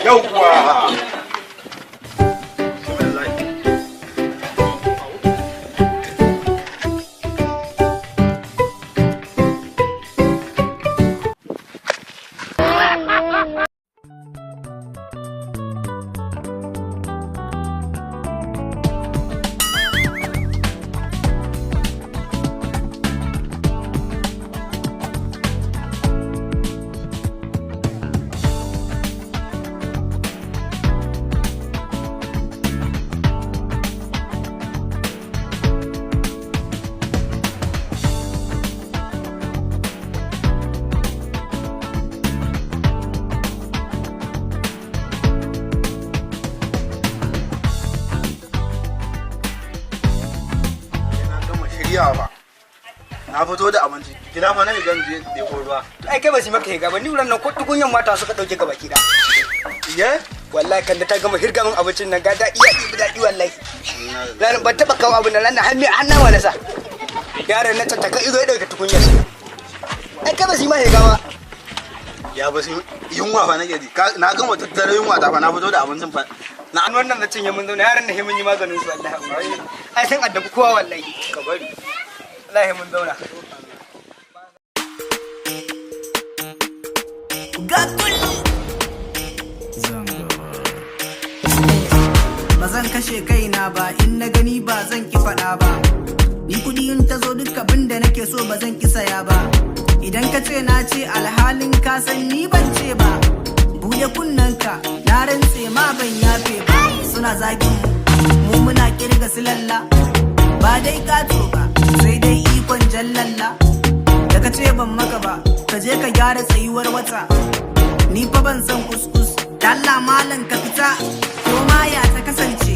Yawwa. Bismillah. Na gama shiryawa ba. Na fito da abinci. Gida fa na shiga je ɗebo ruwa. Ai kai ba su maka higa ba, ni wurin nan ko tukunyan mata suka dauke gaba ki da. Iye? Wallahi kan da ta gama hirga min abincin nan ga daɗi ya ɗibi daɗi wallahi. Ranar ban taɓa kawo abin nan ranar har miya har nama na sa. Yaron nan tattaka izo ya ɗauke tukunyar. Ai kai ba su yi ma higa ba. Ya ba su yunwa fa nake ji. Na gama tattara yunwa ta fa na fito da abincin fa. Na an wannan na cinye mun zauna yaran na mun yi maganin su wallahi. Ai sun addabi kowa wallahi. Ka bari. Wallahi mun zauna. Ba zan kashe kaina ba, in na gani ba zan ki faɗa ba. Ni kuɗi in ta zo, duk abin da nake so ba zan ki saya ba. Idan ka ce na ce, alhalin ka san ni ban ce ba, buɗe kunnenka, na rantse ma ban yafe ba. Suna zagin mu, mu muna kirga silalla. Ba dai kato ba, sai dai ikon jallalla. Da ka ce ban maka ba, ka je ka gyara tsayuwar wata. Ni fa ban san kuskus. Dalla malam ka fita, ko ma ya ta kasance.